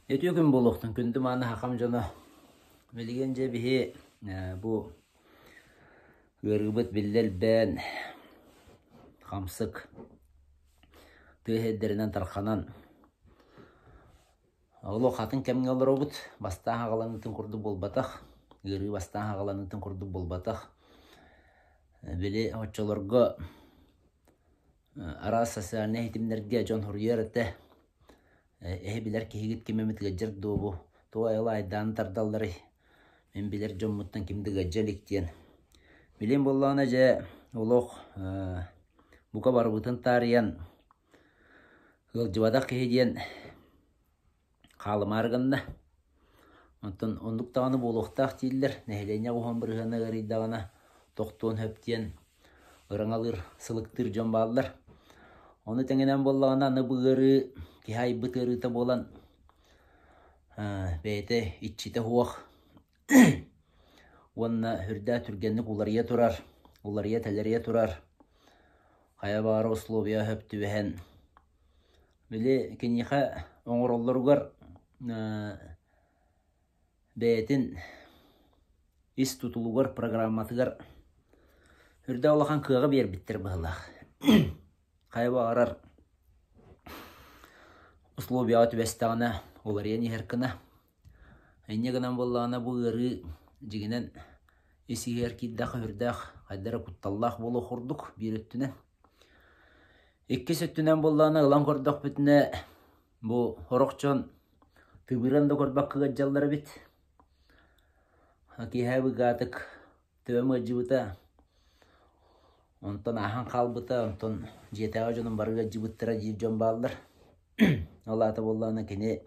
Үтүө күн буолуохтун, күндү мааны хахам дьоно. Билигин дьэ биһи бу ыарыыбыт биллэ элбээн, хамсык тыа сирдэринэн тарханан, олох атын кэмҥэ олоробут. Бастаан аҕаланыытын курдук буолбатах, ыарыы бастаан аҕаланыытын курдук буолбатах. Били оччолорго араас социальнай ситимнэргэ дьон суруйар этэ. Эһи билэр киһигит ким эмит ыалдьар дуо бу? Туох айылаах айдааны тардалларый? Мин билэр дьоммуттан ким да ыалдьа илик диэн. Билим буоллаҕына дьэ олох бука барыбытын таарыйан ыалдьыбатах киһи диэн хаалымаары гынна. Онтон оннук даҕаны буолуохтаах дииллэр. Нэһилиэнньэ уһун бырыһыана ыарыйдаҕына тохтуон сөп диэн ыраҥалыыр, сылыктыыр дьон бааллар. Ону тэҥинэн буоллаҕына, аны бу ыарыы киһи айбыт ыарыыта буолан бэйэтэ иччитэ суох уонна үрдээх түргэнник уларыйа турар, уларыйа-тэлэрийэ турар, хайа баҕарар условия сөп түбэһэн, били киниэхэ оҥороллоругар бэйэтин ис тутулугар, программатыгар үрдээх улахан кыаҕы биэрбиттэр быһыылаах. Хайа баҕарар условияҕа түбэстэҕинэ уларыйан иһэр гына. Инньэ гынан буоллаҕына бу ыарыы дьиҥинэн ис иһигэр киирдэххэ сүрдээх хайдах эрэ кутталлаах буолуох курдук биир өттүнэн. Иккис өттүнэн буоллаҕына ылан көрдөхпүтүнэ бу сорох дьон тыбыыран да көрбөккө ыалдьаллар эбит. Киэһэ быгаатык төбөм ыалдьыбыта, онтон ааһан хаалбыта, онтон дьиэтээҕи дьонум бары ыалдьыбыттара диир дьон бааллар. Ол аата буоллаҕына кини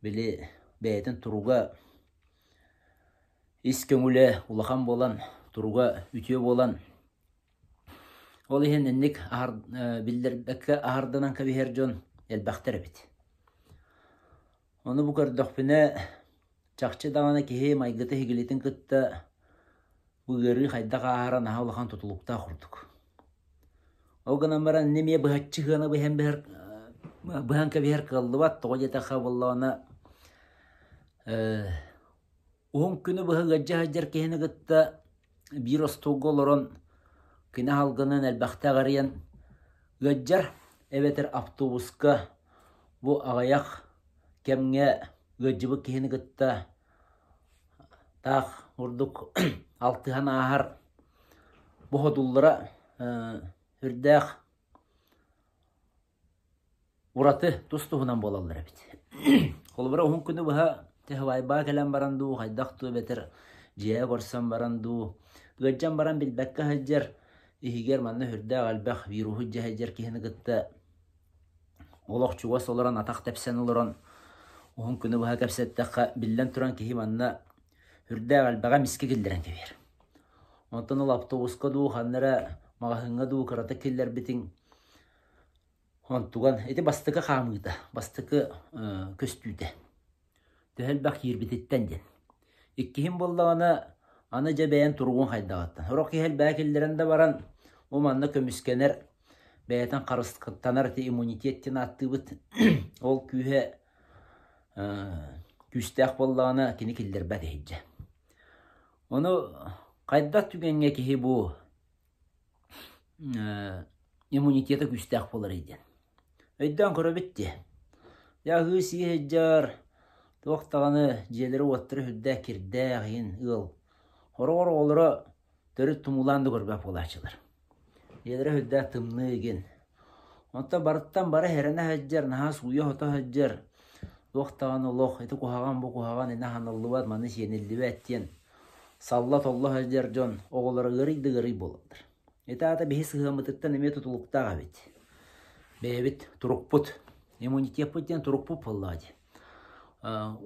били бэйэтин туруга ис көҥүлэ улахан буолан, туруга үтүө буолан Ол иһин инник биллэрбэккэ аһарданан кэбиһэр дьон элбэхтэр эбит. Ону бу көрдөхпүнэ, чахчы даҕаны киһи майгыта-сигилитин кытта бу ыарыы хайдах ааһара наһаа улахан тутулуктаах курдук. Ол гынан баран ини эмиэ быһаччы сыана быһан быһар быһан кэбиһэр кыаллыбат, тоҕо диэтэххэ буоллаҕына уһун күнү быһа ыалдьа сылдьар киһини кытта биир остуолга олорон кини аһылгынан элбэхтэ аҕарыйан ыалдьар эбэтэр автобуска бу аҕыйах кэмҥэ ыалдьыбыт киһини кытта таах курдук алтыһан ааһар бу содуллара сүрдээх ураты тус-туһунан буолаллар эбит. Холобура, уһун күнү быһа Тэһвайбаа кэлэн баран дуу, хайдах дуу эбэтэр дьиэҕэ көрсөн баран дуу, ыалдьан баран билбэккэ сылдьар, иһигэр манна сүрдээх элбэх вируһу илдьэ сылдьар киһини кытта олох чугас олорон, атах тэпсэн олорон уһун күнү быһа кэпсэттэххэ, биллэн туран киһи манна сүрдээх элбэҕи эмискэ киллэрэн кэбиһэр. Онтон ол автобуска дуу, ханна эрэ маҕаһыыҥҥа дуу кыратык киллэрбитиҥ Онтуган ити бастакы хаамыыта, бастакы көстүүтэ. Төһө элбэх киирбититтэн диэн. Иккиһин буоллаҕына, аны дьэ бэйэн туругун хайдаҕыттан. Сорох киһи элбэҕи киллэрэн да баран, бу манна көмүскэнэр, бэйэтин харыстанар ити иммунитет диэн ааттыыбыт. Ол күүһэ күүстээх буоллаҕына, кини киллэрбэт иһирдьэ. Ону хайдах түгэҥҥэ киһи бу иммунитета күүстээх буоларый диэн. Өйдөөн көрөбүт дии. Дьэ аһыы-сии сылдьар, туох даҕаны дьиэлэрэ-уоттара сүрдээх кирдээх иһин ыал. Хороҕор оҕолоро төрүт тумуулаан да көрбөт буолааччылар. Дьиэлэрэ сүрдээх тымныы игин. Онтон барыттан бары хэрэнэ сылдьар, наһаа сууйа-сото сылдьар, туох даҕаны олох ити куһаҕан бу куһаҕан ини аһаныллыбат, маны сиэниллибэт диэн салла-толло сылдьар дьон оҕолоро ыарый да ыарый буолаллар. Ити аата биһи сыһыаммытыттан эмиэ тутулуктаах эбит. Бэйэбит турукпут, иммунитеппыт диэн турукпут буоллаҕа дии.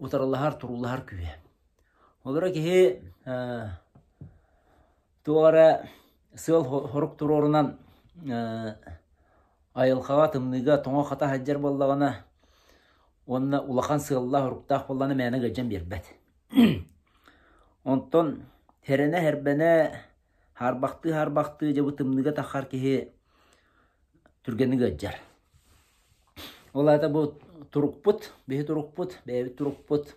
Утарылаһар, туруулаһар күүһэ. Олоро киһи туох эрэ сыал-сорук туруорунан айылҕаҕа, тымныыга тоҥо-хата сылдьар буоллаҕына уонна улахан сыаллаах-соруктаах буоллаҕына мээнэ ыалдьан биэрбэт. Онтон хэрэнэ-хэрбэнэ, хаарбахтыы-хаарбахтыы дьэ бу тымныыга таххар киһи түргэнник ыалдьар. Ол аата бу турукпут, биһи турукпут, бэйэбит турукпут,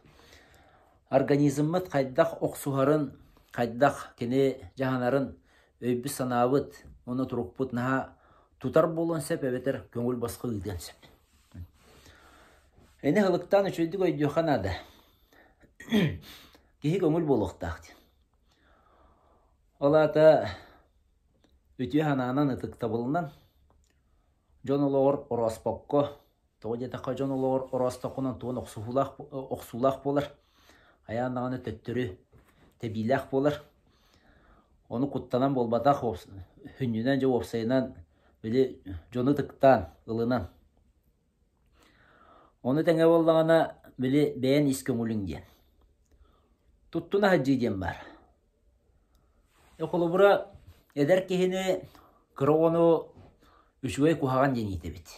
организммыт хайдах охсуһарын, хайдах кини дьаһанарын өйбүт-санаабыт уонна турукпут наһаа тутар буолуон сөп эбэтэр көҥүл босхо ыытыан сөп. Ини ылыктаан үчүгэйдик өйдүөххэ наада. Киһи көҥүл буолуохтаах диэн. Ол аата үтүө санаанан, ытыктабылынан дьон олоҕор орооспокко, тоҕо диэтэххэ дьон олоҕор ороостоххунан туон охсуһуулаах охсуулаах буолар, хайаан даҕаны төттөрү тэбиилээх буолар. Ону куттанан буолбатах, сүнньүнэн дьэ уопсайынан били дьону ытыктаан, ылынан. Ону тэҥэ буоллаҕына, били бэйэн ис көҥүлүҥ диэн. Туттуна сылдьыы диэн баар. Холобура, эдэр киһини кыра оҕону үчүгэй куһаҕан диэн иитэбит.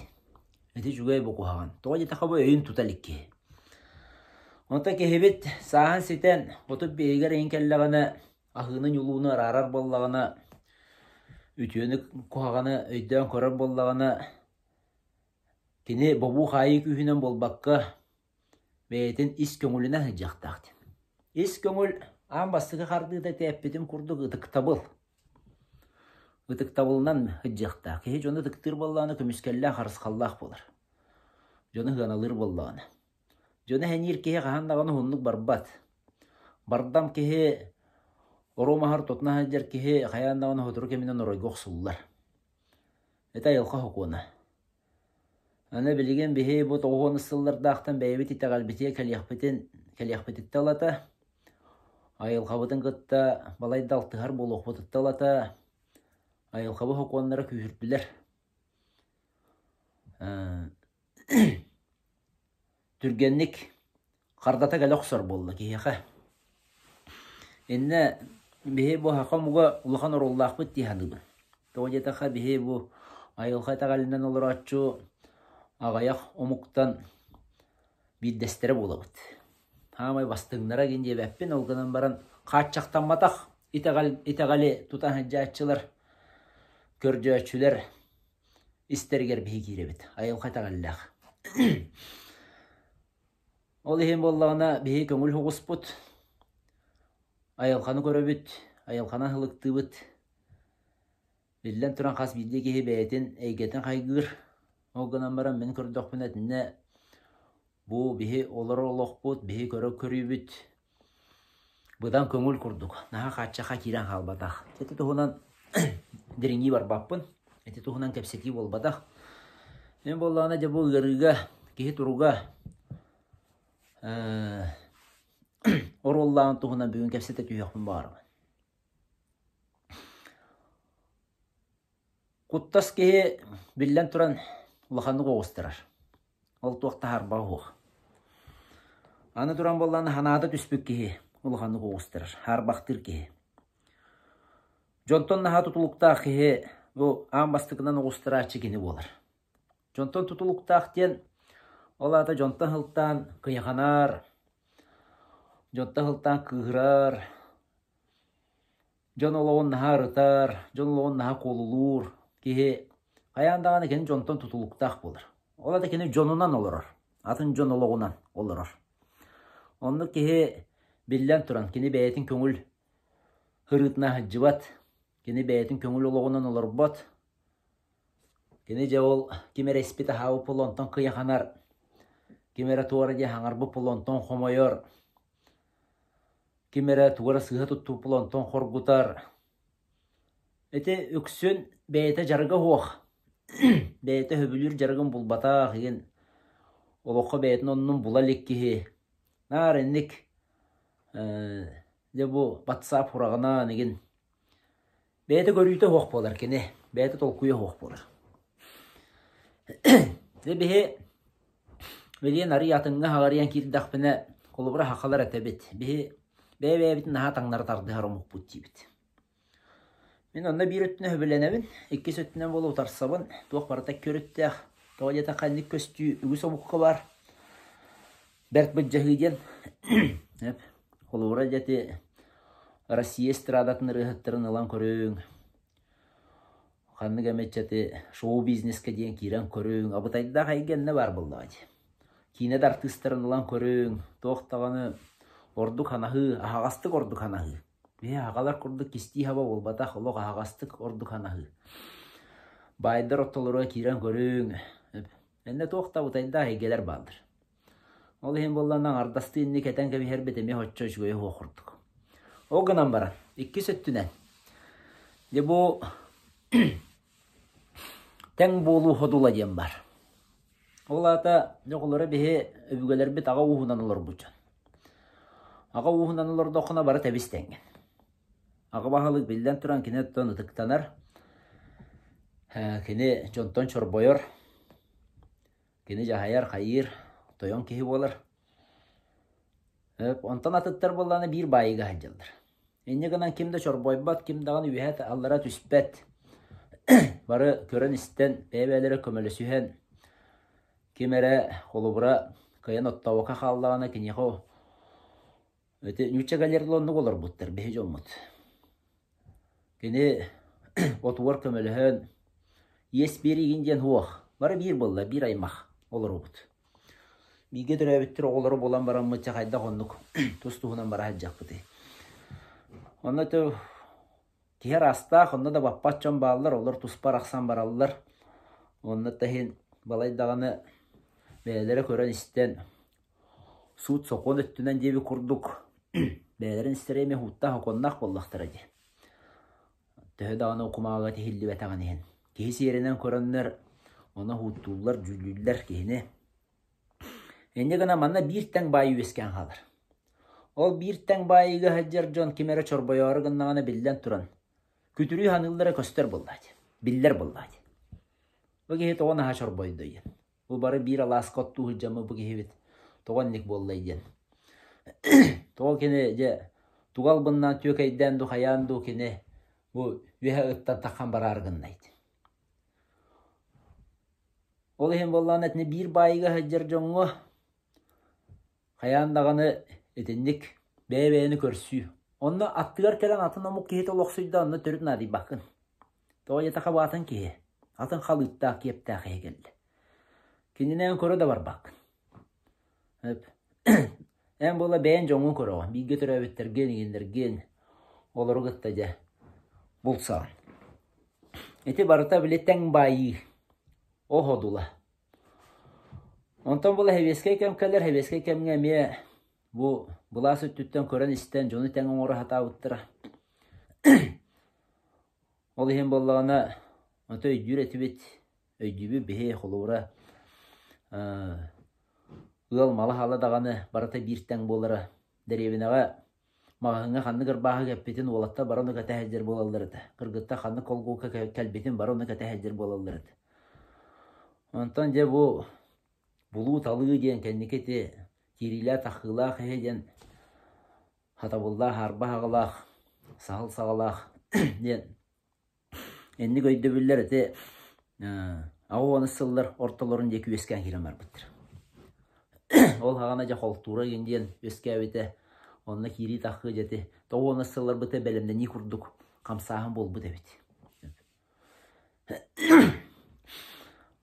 Ити үчүгэй бу куһаҕан. Тоҕо диэтэххэ бу өйүн тута илик киһи. Онтон киһибит сааһын ситэн, 35-игэр иһин кэллэҕинэ, аһыыны-ньулууну араарар буоллаҕына, үтүөнү куһаҕаны өйдөөн көрөр буоллаҕына, кини бобуу-хаайыы күүһүнэн буолбакка, бэйэтин ис көҥүлүнэн сылдьыахтаах диэн. Ис көҥүл аан бастакы хардыыта тээппитим курдук ытыктабыл. Ытыктабылынан сылдьыахтаах. Киһи дьону ытыктыыр буоллаҕына көмүскэллээх, харысхаллаах буолар. Дьону сыаналыыр буоллаҕына. Дьону сэниир киһи хаһан даҕаны уһуннук барбат. Бардам киһи оруом аһар тотуна сылдьар киһи хайаан даҕаны сотору кэминэн оройго охсуллар. Это айылҕа сокуона. Аны билигин биһи бу 90 сыллардаахтан бэйэбит итэҕэлбитигэр кэлиэхпитин кэлиэхпититтэн ылата, айылҕабытын кытта балайда алтыһар буолуохпутуттан ылата, айылҕабыт сокуоннара күүһүрдүлэр. Түргэнник хардата кэлэ охсор буолла киһиэхэ. Иннэ биһи бу саха омуга улахан оруоллаахпыт дии саныыбын. Тоҕо диэтэххэ биһи бу айылҕа итэҕэлинэн олорооччу аҕыйах омуктан биирдэстэрэ буолабыт. Саамай бастыҥнара гин диэбэппин, ол гынан баран хааччахтамматах итэҕэл итэҕэли тута сылдьааччылар, көрдөөччүлэр истэригэр биһи киирэбит, айылҕа итэҕэллээх. Ол иһин буоллаҕына биһи көҥүл соҕуспут, айылҕаны көрөбүт, айылҕаны аһылыктыыбыт. Биллэн туран хас биирдии киһи бэйэтин эйгэтин хайгыыр. Ол гынан баран мин көрдөхпүнэ итиннэ бу биһи олорор олохпут, биһи көрөр көрүүбүт быдан көҥүл курдук, наһаа хааччахха киирэн хаалбатах. Ити туһунан дириҥии барбаппын, ити туһунан кэпсэтии буолбатах. Мин буоллаҕына дьэ бу ыарыыга киһи туруга оруоллааҕын туһунан бүгүн кэпсэтэ түһүөхпүн баҕарабын. Куттас киһи, биллэн туран, улаханнык оҕустарар. Ол туох да харбаҕа суох. Аны туран буоллаҕына санаата түспүт киһи улаханнык оҕустарар, хаарбахтыыр киһи. Дьонтон наһаа тутулуктаах киһи бу аан бастакынан оҕустарааччы кини буолар. Дьонтон тутулуктаах диэн ол аата дьонтон сылтаан кыйаханар, дьонтон сылтаан кыыһырар, Дьон олоҕун наһаа ырытар, дьон олоҕун наһаа куолулуур киһи хайаан даҕаны кини дьонтон тутулуктаах буолар. Ол аата кини дьонунан олорор, атын дьон олоҕунан олорор. Оннук киһи биллэн туран кини бэйэтин көҥүл ырыытына сылдьыбат, кини бэйэтин көҥүл олоҕунан олорбот. Кини дьэ ол ким эрэ испит аһаабыт буолла онтон кыйаханар, ким эрэ туора диэн хаҥарбыт буолла онтон хомойор, Ким эрэ тугу эрэ сыыһа туттубут онтон хоргутар. Ити үксүн бэйэтэ дьарыга суох, бэйэтэ сөбүлүүр дьарыгын булбатах игин олоххо бэйэтин оннун була илик киһи наар инник дьэ бу WhatsApp сураҕынан игин бэйэтэ көрүүтэ суох буолар кини, бэйэтэ толкуйа суох буолар. Дьэ биһи билигин арый атыҥҥа хаҕарыйан киирдэхпинэ, холобура сахалар этэбит, биһи бэйэ-бэйэбитин наһаа таҥнары тардыһар омукпут диибит. Мин онно биир өттүнэн сөбүлэнэбин, иккис өттүнэн буола утарсабын, туох барыта икки өрүттээх. Тоҕо диэтэххэ инник көстүү үгүс омукка баар. Бэрт былдьаһыы диэн. Холобура дьэ ити Россия эстрадатын ырыаһыттарын ылан көрүҥ. Ханнык эмэ ити шоу-бизнеска диэн киирэн көрүҥ. Абытайдаах эйгэ иннэ баар буоллаҕа дии. Киинэ да артыыстарын ылан көрүҥ, туох даҕаны ордук ханаһыы, аһаҕастык ордук ханаһыы. Биһи аҕалар курдук кистии хаба буолбатах, олох аһаҕастык ордук ханаһыы. Баайдар ортолоругар киирэн көрүҥ. Эннэ туох да бытайдаах эйгэлэр бааллар. Ол иһин буоллаҕына аҥардастыы инник этэн кэбиһэрбит эмиэ оччо үчүгэйэ суох курдук. Ол гынан баран, иккис өттүнэн, дьэ бу тэҥ буолуу ходула диэн баар. Ол аата дьоҕулара биһи өбүгэлэрбит аҕа ууһунан олорбут дьон. Аҕа ууһунан олордоххуна бары тэбис тэҥҥин. Аҕа баһылык биллэн туран кини оттон ытыктанар, кини дьонтон чорбойор, кини дьаһайар, хайыыр, тойон киһи буолар. Онтон атыттар буоллаҕына биир баайыыга сылдьаллар. Инньэ гынан ким да чорбойбот, ким даҕаны үөһэ аллара түспэт. Бары көрөн-истэн, бэйэ-бэйэлэрэ көмөлөсүһэн, ким эрэ холобура кыайан оттообокко хааллаҕына киниэхэ ити нуучча галерла оннук олорбуттар биһи дьоммут. Кини отугар көмөлөһөн, иэс биэриигин диэн суох. Бары биир буолла, биир аймах олоробут. Бииргэ төрөөбүттэр оҕолоро буолан бараммыт дьэ хайдах оннук тус-туһунан бара сылдьыахпытый. Онно то киһи араастаах, онно да баппат дьон бааллар, олор туспа арахсан бараллар. Онно да иһин балай даҕаны бэйэлэрэ көрөн-истэн суут-сокуон өттүнэн диэбит курдук бэйэлэрин истэрэ эмиэ һууттаах сокуоннаах буоллахтара дии. Төһө даҕаны кумааҕыга тиһиллибэтэҕин иһин. Киһи сиэринэн көрөннөр ону һууттууллар, дьүүллүүллэр киһини. Инньэ гынан манна биир тэҥ баайыы үөскээн хаалар. Ол биир тэҥ баайыыга сылдьар дьон ким эрэ чорбойоору гыннаҕына биллэн туран, күтүрүү саныыллара көстөр буоллаат, биллэр буоллаат. Бу киһи тоҕо наһаа чорбойдо диэн. Бу бары биир алааска оттуу сылдьаммыт бу киһибит тоҕо инник буоллай диэн. Тоҕо кини дьэ тугу албыннаан түөкэйдээн дуу хайаан дуу кини бу үөһэ ыттан таххан бараары гыннай диэн. Ол иһин буоллаҕына итини биир баайыыга сылдьар дьоҥҥо хайаан даҕаны итинник бэйэ-бэйэни көрсүү. Онно аттыгар кэлэн атын омук киһитэ олохсуйда онно төрүт наадыйбаккын. Тоҕо диэтэххэ бу атын киһи, атын халыыптаах, киэптээх киһи кэллэ. Кининээн көрө да барбаккын. Эн буола бэйэн дьоҥҥун көрөҕүн, бииргэ төрөөбүттэргин, игиннэргин, олору кытта дьэ булсаҕын. Ити барыта били тэҥ баайыы, оһодула. Онтон була сэбиэскэй кэм кэлэр, сэбиэскэй кэмҥэ эмиэ бу былаас өттүттэн көрөн-истэн дьону тэҥ оҥоро сатаабыттара. Ол иһин буоллаҕына, ото өйдүүр этибит, өйдүүбүт биһи холобура ыал мала-сала даҕаны барыта биир тэҥ буолара. Дэриэбинэҕэ маҕаһыыҥҥа ханнык ырбааһы кэппитин уолаттар бары ону кэтэ сылдьар буолаллар этэ. Кыргыттар ханнык колгуокка кэлбитин бары ону кэтэ сылдьар буолаллар этэ. Онтон дьэ бу булуу-талыы диэн кэнники ити киириилээх-таххыылаах иһэ диэн хатабыллаах, арба аҕалаах, саһыл саҕалаах диэн инник өйдөбүллэр ити аҕыс сыллар ортолорун диэки үөскээн киирэн барбыттар. Ол хаҕана дьэ холтуура игин диэн үөскээбитэ, онно киирии-таххыы дьэ ити тоҕус сылларбыта бэлэмнэнии курдук хамсааһын буолбут эбит.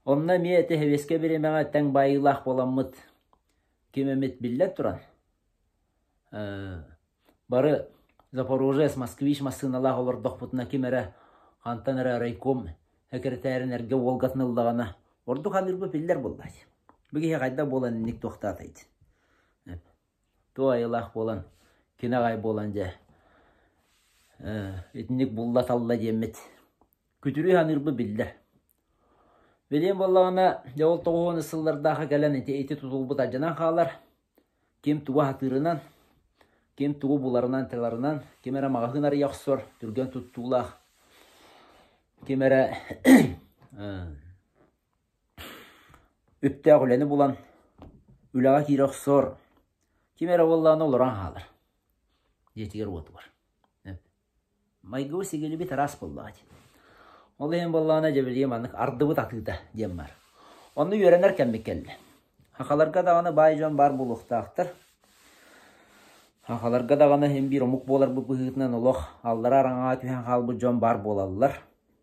Онно эмиэ ити сэбиэскэй бириэмэҕэ тэҥ баайыылаах буоламмыт ким эмит биллэн туран Бары Запорожец, Москвич массыыналаах олордохпутуна ким эрэ хантан эрэ райком сэкирэтээрин эргэ Волгатын ыллаҕына ордук аныырбыт биллэр буоллааччы. Бу киһи хайдах буолан инник туохтаатай диэн. Туох айылаах буолан, кини аҕай буолан дьэ итинник булла-талла диэммит күтүрүү саныырбыт биллэр. Билигин буоллаҕына, дьэ ол тоҕуһуон сыллардаахха кэлэн ити ити тутулбут алдьанан хаалар. Ким тугу сатыырынан, ким тугу буларынан-таларынан, ким эрэ маҕаһыын арыйа охсор, түргэн туттуулаах, ким эрэ үптээх үлэни булан үлэҕэ киирэ охсор, ким эрэ буоллаҕына олорон хаалар дьиэтигэр-уотугар. Майгыбыт-сигилибит араас буоллаҕа дии. Ол иһин буоллаҕына дьэ билигин маннык ардыбыт атыыта диэн баар. Онно үөрэнэр кэммит кэллэ. Сахаларга даҕаны баай дьон баар буолуохтаахтар. Сахаларга даҕаны син биир омук буоларбыт быһыытынан олох аллара араҥаҕа түһэн хаалбыт дьон баар буолаллар.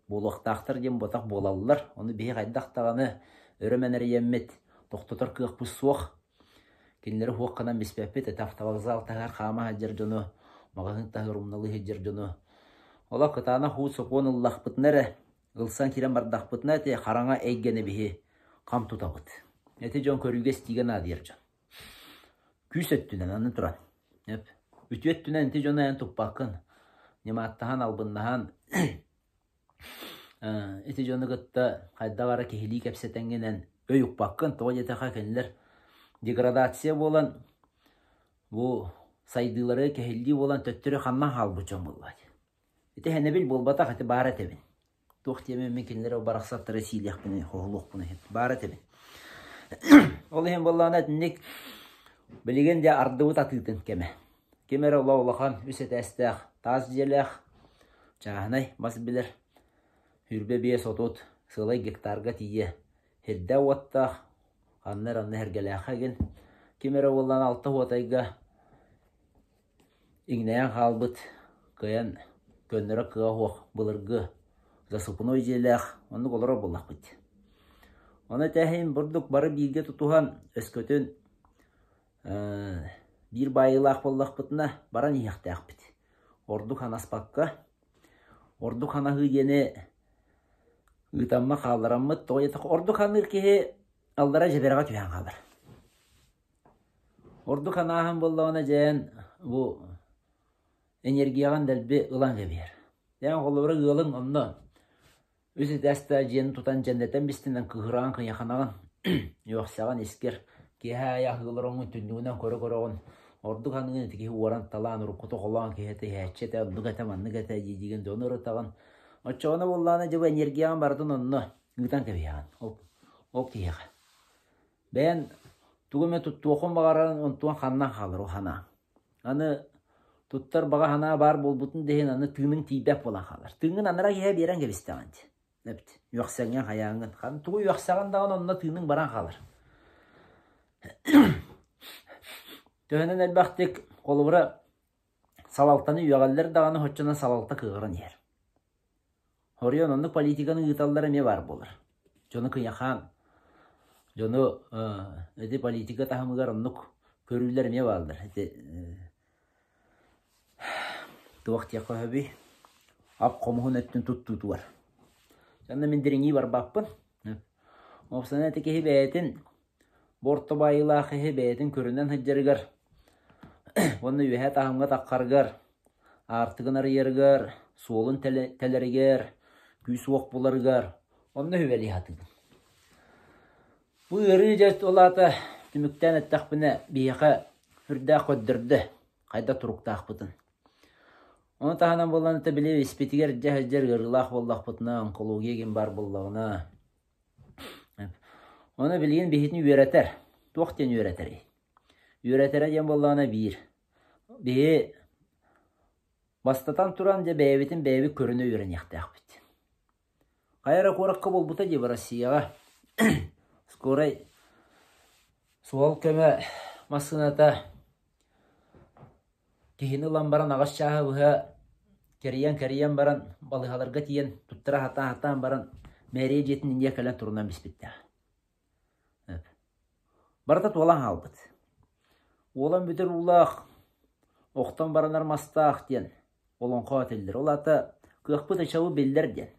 Буолуохтаахтар диэн ботах буолаллар. Ону биһи хайдах даҕаны өрө мэнэрийэммит тохтотор кыахпыт суох. Кинилэри суох гынан биспэппит, это автовокзал таһыгар хаама сылдьар дьону, маҕаһыын таһыгар умналыы сылдьар дьону. Олох кытаанах уу сокуон ыллахпытына эрэ, ылсан киирэн бардахпытына ити хараҥа эйгэни биһи хам тутабыт. Ити дьон көрүүгэ-истиигэ наадыйар дьон. Күүс өттүнэн аны туран. Үтүө өттүнэн ити дьону эн туппаккын. Ньымааттаһан, албыннаһан Ити дьону кытта хайдах эрэ киһилии кэпсэтэҥҥинэн өй укпаккын, тоҕо диэтэххэ кинилэр деградация буолан бу сайдыылары кэһиллии буолан төттөрү ханна хаалбыт дьон буолла дии. Ити сэнэбил буолбатах, ити баар этэбин. Туох диэмин мин кинилэри барахсаттары сиилиэхпин, хоһулуохпун иһин баар этэбин. Ол иһин буоллаҕына итинник билигин дьэ ардыбыт атыытын кэмэ. Ким эрэ улахан үс этээстээх таас дьиэлээх, чааһынай бас билэр, 25-30 сыалай гектарга тиийэ сирдэ уоттаах, ханна эрэ онно Сэргэлээххэ игин, ким эрэ уоллаан алта уотайга иҥнэйэн хаалбыт, кыайан көннөрө кыаҕа суох былыргы засыпной дьиэлээх, оннук олорор буоллахпыт. Ону этээһин бурдук бары бииргэ тутуһан, өскөтүн Биир баайыылаах буоллахпытына, баран иһиэхтээхпит. Ордук ханаспакка, ордук ханаһыы диэни ыытамма хааллараммыт, тоҕо диэтэххэ, ордук ханыыр киһи аллара дьэбэрэҕэ түһэн хаалар. Ордук ханааһын буоллаҕына дьээн бу энергияҕын дэлби ылан кэбиһэр. Дьээн холобура ыалыҥ онно Үс этээстээх дьиэни тутан дьэндэтэн бистинэн кыһыраан кыйаханаҕын, үөхсэҕин искэр, киэһэ аайы аһыы олороҥҥун түннүгүнэн көрө-көрөҕүн, ордук аныгын ити киһи уоран-талаан, уруккута холоон киһи этэ, иһээччи этэ, оннук этэ, маннык этэ дии-диигин дьону ырытаҕын. Оччоҕуна буоллаҕына дьэ бу энергияҕын барытын онно ыытан кэбиһэҕин ол, ол киһиэхэ. Бэйэн тугу эмэ туттуоххун баҕарарын онтуон ханнан хаалар ол санааҥ. Аны туттар баҕа санаа баар буолбутун да иһин аны тыыныҥ тиийбэт буолан хаалар. Тыыҥҥын анараа киһи биэрэн кэбистэҕин дии. Эбит. Үөхсэҥҥин, хайааҥҥын. Хан тугу үөхсэҕин даҕаны онно тыыныҥ баран хаалар. Төһөнөн элбэхтик холобура салалтаны үөҕэллэр даҕаны оччонон салалта кыаҕыран иһэр. Хоруйан оннук политиканы ыыталлара эмиэ баар буолар. Дьону кыйахаан, дьону ити политика таһымыгар оннук көрүүлэр эмиэ бааллар. Ити туох диэххэ сөбүй? Ап хомуһун өттүн туттуутугар. Онно мин дириҥии барбаппын. Уопсайынан ити киһи бэйэтин Бу орто баайыылаах киһи бэйэтин көрүнэн сылдьарыгар уонна үөһээ таһымҥа таххарыгар, аартыгын арыйарыгар, суолун тэлэригэр, күүс-уох буларыгар онно сүбэлии сатыыбын. Бу ыарыы дьэ ол аата түмүктээн эттэхпинэ биһиэхэ сүрдээх көрдөрдө хайдах туруктаахпытын. Ону таһынан буолан били испитигэр дьэ сылдьар ыарыылаах буоллахпытына, онкология диэн баар буоллаҕына, Ону билигин биһитин үөрэтэр. Туох диэн үөрэтэрий? Үөрэтэрэ диэн буоллаҕына биир. Биһи бастатан туран дьэ бэйэбитин бэйэбит көрүнэ үөрэниэхтээхпит. Хайа эрэ куоракка буолбута дии Россияҕа. Скорай суһал көмө массыыната Киһини ылан баран аҕыс чааһы быһа кэрийэн-кэрийэн баран балыыһаларга тиийэн туттара сатаан-сатаан баран мэрия дьиэтин иннигэр кэлэн турунан биспиттээх. Барыта туолан хаалбыт. Уолан бүтэр уулаах, охтон баранар мастаах диэн олоҥхо этиллэр. Ол аата кыахпыт ычабы биллэр диэн.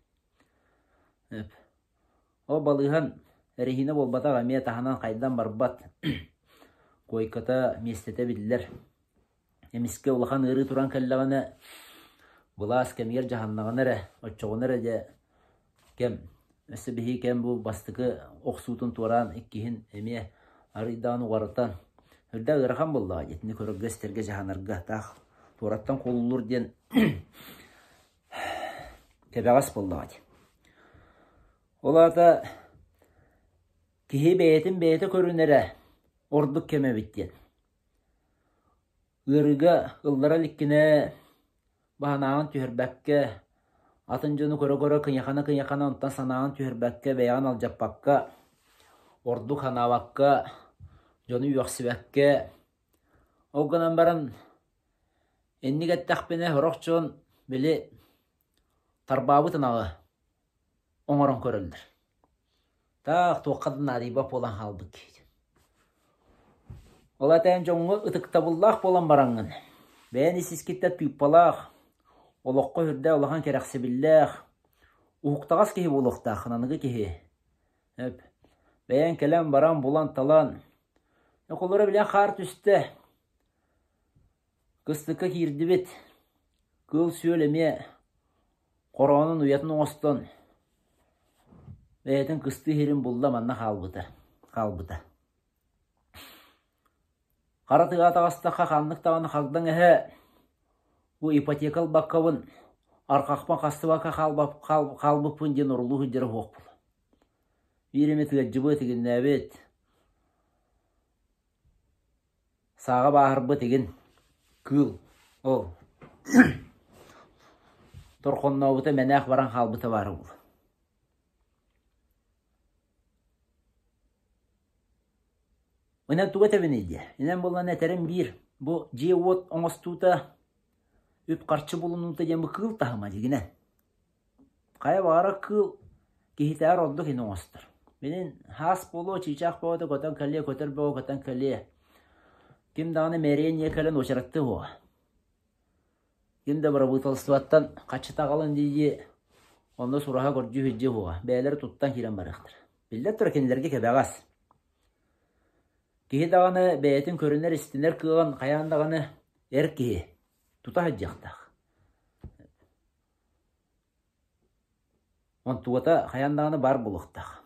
Ол балыыһан эрэһиинэ буолбатах эмиэ таһынан хайдан барбат. Куойката миэстэтэ биллэр. Эмискэ улахан ыарыы туран кэллэҕинэ, былаас кэмигэр дьаһаннаҕына эрэ, оччоҕуна эрэ дьэ кэм, өссө биһиги кэм бу бастакы охсуутун туораан иккиһин эмиэ арыйдаан уҕарытан үрдэ ыарахан буоллаҕа дии итини көрөргө-истэргэ дьаһанарга таах туораттан куолулуур диэн кэбэҕэс буоллаҕа дии. Ол аата киһи бэйэтин бэйэтэ көрүнэрэ ордук кэм эбит диэн. Ыарыыга ыллара иликкинэ баһанааҕын түһэрбэккэ, атын дьону көрө-көрө кыйахана-кыйахана онтон санааҕын түһэрбэккэ, бэйэҕин алдьаппакка, ордук санаабакка, дьону үөхсүбэккэ, ол гынан баран инник эттэхпинэ сорох дьон били тарбаабыт ынаҕы оҥорон көрөллөр. Таах туохха да наадыйбат буолан хаалбыт киһи. Ол этээн дьоҥҥо ытыктабыллаах буолан бараҥҥын, бэйэн ис-искиттэн тыыппалаах, олоххо сүрдээх улахан кэрэхсэбиллээх, уһуктаҕас киһи буолуохтааххын аныгы киһи. Эп, бэйэҥ кэлэн баран булан-талан, холоро билэн хаар түстэ, кыстыкка киирдибит, кыыл-сүөл эмиэ хороонун уйатын оҥостон, бэйэтин кыстыы иһэрин булла манна хаалбыта, хаалбыта. Хара тыаҕа таҕыстахха ханнык даҕаны хагдаҥ эһэ бу ипотека ылбаккабын, арҕахпын хастыбакка хаалбыппын диэн орулуу сылдьара суохпун. Биир эмит ыалдьыбыт, игиннээбит, сааҕа бааһырбыт игин кыыл ол торхоннообута мэнээх баран хаалбыта баара буолуо. Инэн тугу этэбиний диэ? Инэн буоллаҕына этэрим биир, бу дьиэ-уот оҥостуута, үп-харчы булунуута диэн бу кыыл таһыма дьигинэн. Хайа баҕарар кыыл киһитээҕэр ордук ини оҥостор. Билин хаас буолуо, чыычаах бөҕөтө көтөн кэлиэ, көтөр бөҕө көтөн кэлиэ. Ким даҕаны мэрия ньиэ кэлэн уочараттыы уоҕа. Ким да бырабыыталыстыбаттан хаччыта аҕалан дии-дии онно сураһа көрдүү сылдьыа суоҕа, бэйэлэрэ туттан киирэн барыахтара. Биллэн турар, кинилэргэ кэбэҕэс. Киһи даҕаны бэйэтин көрүнэр-истинэр кыаҕын хайаан даҕаны эр киһи тута сылдьыахтаах. Онтугата хайаан даҕаны баар буолуохтаах.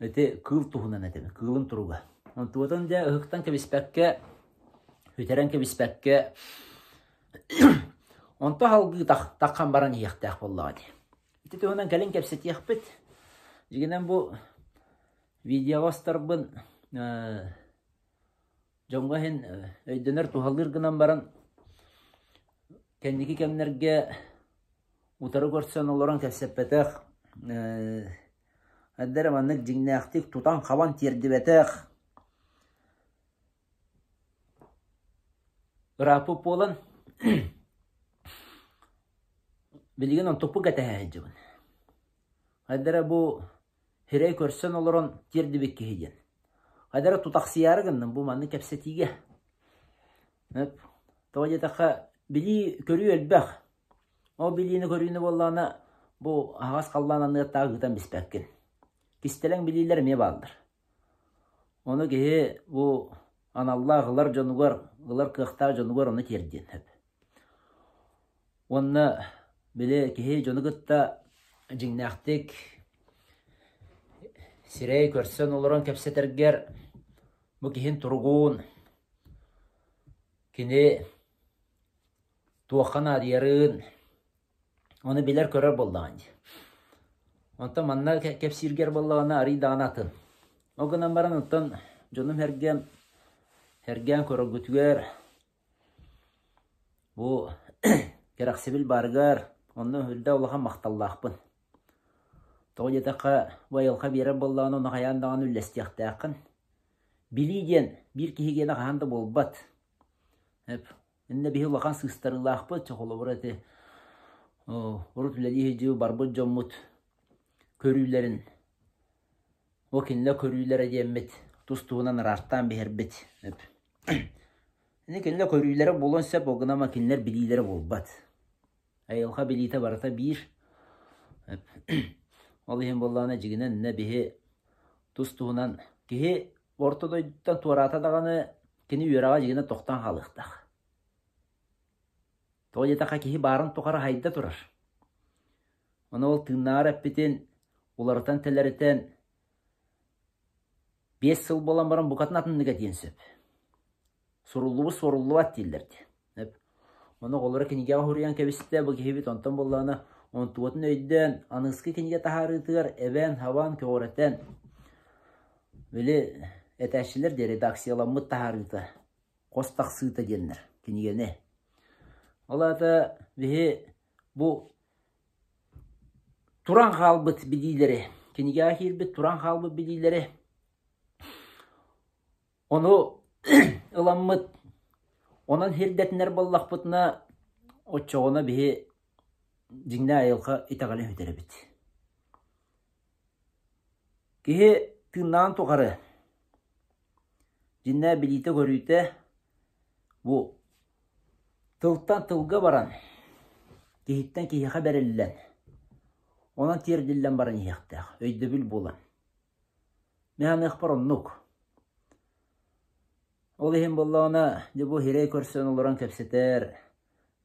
Ити кыыл туһунан этэбин, кыылын туруга. Онтугатын дьэ ыһыктан кэбиспэккэ, сүтэрэн кэбиспэккэ, онто салгыы таххан баран иһиэхтээх буоллаҕа дии. Ити туһунан кэлин кэпсэтиэхпит. Дьиҥинэн бу видеоҕа устарбын дьоҥҥо иһин өйдөнөр туһалыыр гынан баран кэнники кэмнэргэ утары көрсөн олорон кэпсэппэтэх эрдэ эрэ маннык дьиҥнээхтик тутан-хабан тиэрдибэтэх ырааппыт буолан билигин онтукпун кэтэһэ сылдьабын. Хайда эрэ бу Сирэй көрсөн олорон тиэрдибит киһи диэн. Хайда эрэ тутахсыйаары гынным бу маннык кэпсэтиигэ. Тоҕо диэтэххэ, билии-көрүү элбэх. Ол билиини-көрүүнү буоллаҕына, бу аһаҕас халлаан анныгар таах ыытан биспэккин. Кистэлэҥ билиилэр эмиэ бааллар. Ону киһи бу аналлаах ылар дьонугар, ылар кыахтаах дьонугар ону тиэрдиэн сөп. Уонна били киһи дьону кытта дьиҥнээхтик сирэй көрсөн олорон кэпсэтэргэр бу киһин туругун, кини туохха наадыйарын, ону билэр-көрөр буоллаҕыҥ дии. Онтон манна кэпсииргэр буоллаҕына арыый даҕаны атын. Ол гынан баран оттон дьонум-сэргэм сэргээн көрөргүтүгэр Бу кэрэхсэбил баарыгар онно үрдэ улахан махталлаахпын. Тоҕо диэтэххэ, бу айылҕа биэрэр буоллаҕына, ону хайаан даҕаны үллэстиэхтээххин. Билии диэн биир киһи гиэнэ хаһан да буолбат. Эп, иннэ биһи улахан сыыстарыылаахпыт, холобура ити урут үлэлии сылдьыы барбыт дьоммут көрүүлэрин Бу кинилэр көрүүлэрэ диэммит тус-туһунан ыраахтаан биһэрбит. Ини кинилэр көрүүлэрэ буолуон сөп, ол гынан кинилэр билиилэрэ буолбат. Айылҕа билиитэ барыта биир. Ол иһин буоллаҕына дьиҥинэн иннэ биһи тус-туһунан киһи орто дойдуттан туораата даҕаны кини үөрэҕэ дьиҥинэн тохтоон хаалыахтаах. Тоҕо диэтэххэ киһи баарын тухары хайда турар. Ону ол тыыннааҕар эппитин уларытан-тэлэритэн 5 сыл буолан баран букатын атыннык этиэн сөп. Суруллубут суоруллубат дииллэр дии. Ону оҕолоро кинигэҕэ суруйан кэбистэ бу киһибит онтон буоллаҕына онтугатын өйдөөн аныгыскы кинигэ таһаарыытыгар эбэн-хабан көҕүрэтэн били этээччилэр диэ редакцияламмыт таһаарыыта хос тахсыыта диэннэр кинигэни. Ол аата биһи бу туран хаалбыт билиилэри, кинигэҕэ киирбит туран хаалбыт билиилэри ону ыламмыт, онон сирдэтинэр буоллахпытына, оччоҕуна биһи дьиҥнээх айылҕа итэҕэлин сүтэрэбит. Киһи тыыннааҕын тухары. Дьиннээх билиитэ-көрүүтэ бу тылтан тылга баран, киһиттэн киһиэхэ бэриллэн, онон тиэрдиллэн баран иһиэхтээх, өйдөбүл буолан. Мин саныахпар оннук. Ол иһин буоллаҕына, дьэ бу сирэй көрсөн олорон кэпсэтэр,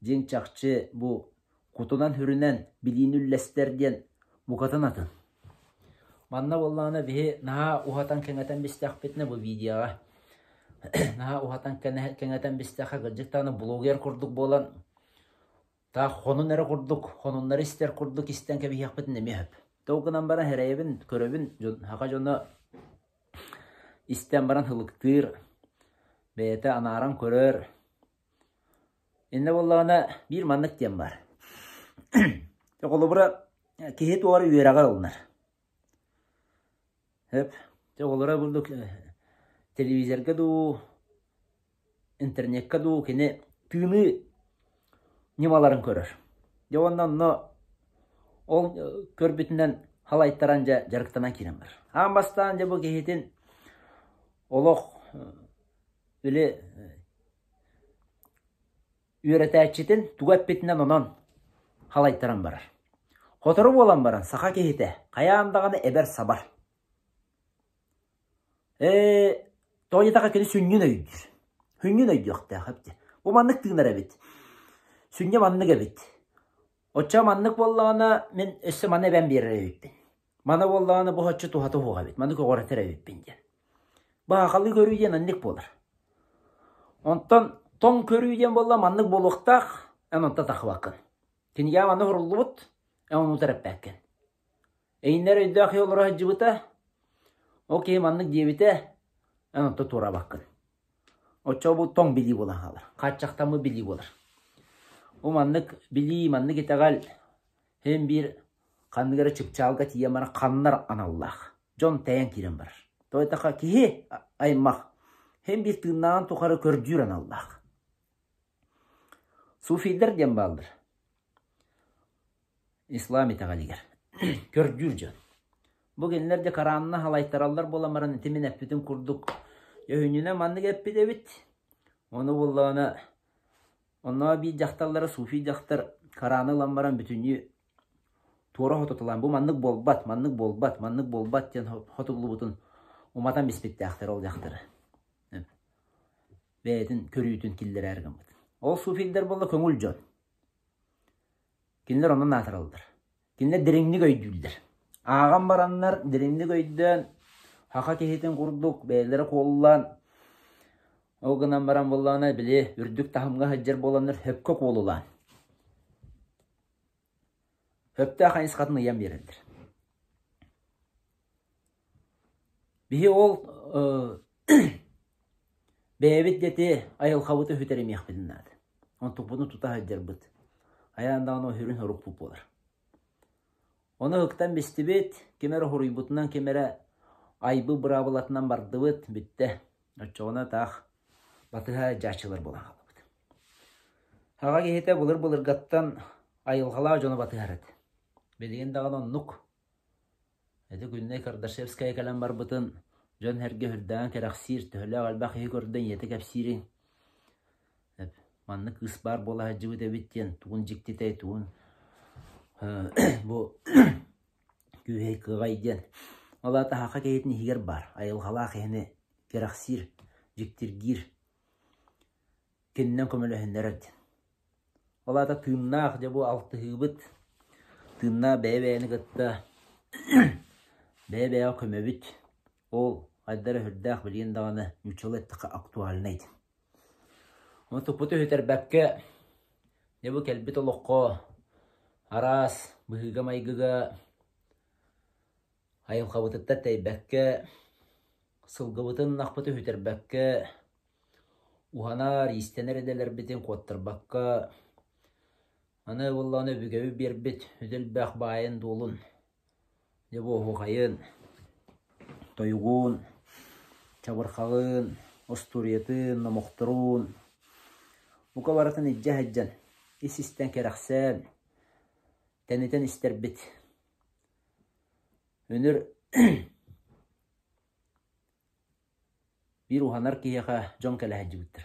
дьиҥ чахчы бу кутунан-сүрүнэн билиини үллэстэр диэн букатын атын. Манна буоллаҕына биһи наһаа уһатан-кэҥэтэн бистэхпитинэ бу видеоҕа наһаа уһатан кэҥэтэн бистэххэ кырдьык даҕаны блогер курдук буолан таах хонун эрэ курдук хонуннары истэр курдук истэн кэбиһиэхпитин эмиэ сөп. Ол гынан баран сэрэйэбин, көрөбүн дьон саха дьоно истэн баран һылыктыыр, бэйэтэ анааран көрөр. Иннэ буоллаҕына биир маннык диэн баар. Холобура киһи туора үөрэҕи ылынар. Сөп. Дьэ оҕолоро курдук телевизорга дуу, интернекка дуу кини тыыныы ньымаларын көрөр. Дьэ уонна онно ол көрбүтүнэн халайтаран дьэ дьарыктанан киирэн барар. Аан бастаан дьэ бу киһитин олох били үөрэтээччитин тугу эппитинэн онон халайтаран барар. Сотору буолан баран саха киһитэ хайаан даҕаны эбэр-сабар. Ээ, тоҕо диэтэххэ кини сүнньүн өйдүүр. Сүнньүн өйдүөхтээх эбит. Бу маннык тыынар эбит. Сүнньэ маннык эбит. Оччо маннык буоллаҕына мин өссө маны эбэн биэрэр эбиппин. Маны буоллаҕына бу оччо туһата суох эбит. Маны көҕүрэтэр эбиппин диэн. Баахалыы көрүү диэн оннук буолар. Онтон тоҥ көрүү диэн буолла маннык буолуохтаах, эн онтон тахыбаккын. Кинигэҕэ маннык суруллубут, эн ону тэрэппэккин. Эйиннэр өйдөөх киһи олоро сылдьыбыта, ол киһи маннык диэбитэ, эн онтон туораабаккын. Оччоҕо бу тоҥ билии буолан хаалар, хааччахтаммыт билии буолар. Бу маннык билии, маннык итэҕэл син биир ханнык эрэ чыпчаалга тиийэн баран ханнар аналлаах. Дьон тэйэн киирэн барар. Тоҕо диэтэххэ киһи аймах син биир тыыннааҕын тухары көрдүүр аналлаах. Суфийдар диэн бааллар. Ислам итэҕэлигэр көрдүүр дьон. Бу кинилэр дьэ Коранна халайтараллар буолан баран ити мин эппитим курдук өһүнүнэн маннык эппит эбит. Ону буоллаҕына онно биир дьахталлара суфий дьахтар Кораны ылан баран бүтүннүү туора хотутулаан бу маннык буолбат, маннык буолбат, маннык буолбат диэн хотуллубутун уматан биспиттээхтэр ол дьахтары. Бэйэтин көрүүтүн киллэрээр гыммыт. Ол суфийдар буолла көҥүл дьон. Кинилэр онон аатыраллар. Кинилэр дириҥник өйдүүллэр. Ааҕан бараннар дириҥник өйдөөн, саха киһитин курдук бэйэлэрэ куолулаан, ол гынан баран буоллаҕына били үрдүк таһымҥа сылдьар буоланнар сөпкө куолулаан, сөптөөх хайысхатын ыйан биэрэллэр. Биһи ол бэйэбит дэти айылҕабыты сүтэримиэхпитин наада. Онтукпутун тута сылдьарбыт. Хайаан даҕаны сүрүн сорукпут буолар. Ону ыһыктан бистибит, ким эрэ хоруйбутунан, ким эрэ айбыт быраабылатынан бардыбыт, бүттэ. Оччоҕуна таах батыһа дьааччылар буолан хааллыбыт. Аҕа киһитэ былыр-былыргаттан айылҕалаах дьону батыһар этэ. Билигин даҕаны оннук. Ити Күннэй Кардашевская кэлэн барбытын дьон-сэргэ сүрдээҕин кэрэхсиир, төһөлөөх элбэх киһи көрдө ийэтэ кэпсиирин маннык кыыс баар буола сылдьыбыт эбит диэн тугун дьиктитэй, тугун бу күүһэй кыаҕай диэн. Ол аата саха киһитин иһигэр баар, айылҕалаах киһини кэрэхсиир, дьиктиргиир, кининэн көмөлөһүннэрэр диэн. Ол аата тыыннаах дьэ бу алтыһыыбыт, тыыннаах бэйэ-бэйэни кытта бэйэ-бэйэҕэ көмөбүт, ол хайдара сүрдээх билигин даҕаны нууччалыы эттэххэ актуальнай диэн. Ону туппуту сүтэрбэккэ дьэ бу кэлбит олоххо араас быһыыга-майгыга айылҕабытыттан тэйбэккэ, сылгыбытын ынахпытын сүтэрбэккэ Уһанар, иистэнэр идэлэрбитин куоттарбакка, аны буоллаҕына өбүгэбит биэрбит үтүө элбэх баайын-дуолун, дьэ бу оһуохайын, тойугун, чабырҕаҕын, остуоруйатын, номохторун бука барытын илдьэ сылдьан, ис-истэн кэрэхсээн, тэнитэн истэрбит. Үнүр Биир уһанар киһиэхэ дьон кэлэ сылдьыбыттар.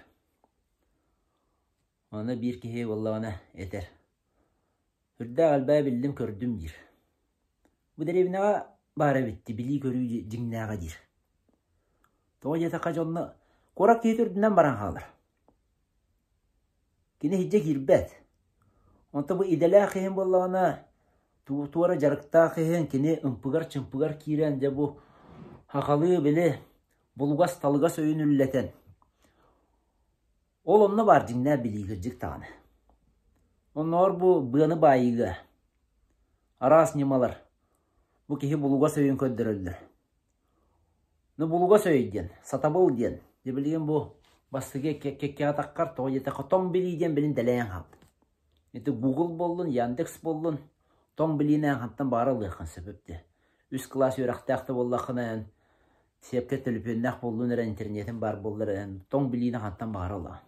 Онно биир киһи буоллаҕына этэр: «Үрдээх элбэҕи биллим-көрдүм» диир. Бу дэриэбинэҕэ баар эбит дии билии-көрүү дьиҥнээҕэ диир. Тоҕо диэтэххэ дьонно куорат киһитэ үрдүнэн баран хаалар. Кини иһирдьэ киирбэт. Онтон бу идэлээх киһи буоллаҕына туора дьарыктаах иһин кини ымпыгар-чымпыгар киирэн дьэ бу сахалыы били булугас-талыгас өйүн үллэтэн ол онно баар дьиҥнээх билии кырдьык даҕаны. Оннооҕор бу быаны баайыыга араас ньымалар бу киһи булугас өйүн көрдөрөллөр. Ну булугас өй диэн, сатабыл диэн. Дьэ билигин бу бастакы кэккэҕэ таххар тоҕо диэтэххэ тоҥ билии диэн билин дэлэйэн хаалла. Ити Google буоллун, Яндекс буоллун, тоҥ билиинэн хантан баҕара ылыаххын сөп эбит. Үс кылаас үөрэхтээх да буоллаххына эн сиэпкэ төлөпүөннээх буоллун эрэ, интернетин баар буоллар эн тоҥ билиини хантан баҕара ылаҕын.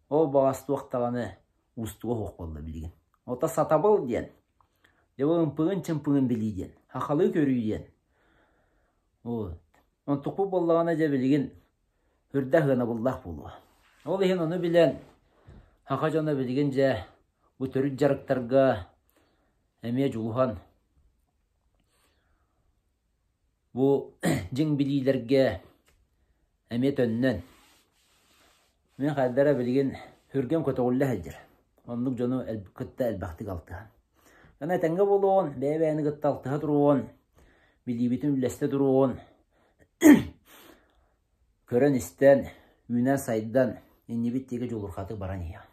Ол баҕас туох даҕаны уустуга суох буолла билигин. Ото сатабыл диэн, дьэ бу ымпыгын-чымпыгын билии диэн, сахалыы көрүү диэн. Вот. Онтукпут буоллаҕына дьэ билигин үрдэ сыанабыллаах буолуо. Ол иһин ону билэн саха дьоно билигин дьэ бу төрүт дьарыктарга эмиэ дьулуһан бу дьиҥ билиилэргэ эмиэ төннөн мин хайдара билигин сүргэм көтөҕүллэ сылдьар. Оннук дьону кытта элбэхтик алтыһан. Аны этэҥҥэ буолуоҕун, бэйэ-бэйэни кытта алтыһа туруоҕун, билиибитин үллэстэ туруоҕун көрөн-истэн, үүнэн-сайдан иннибит диэки дьулурҕатык баран иһиэҕэ.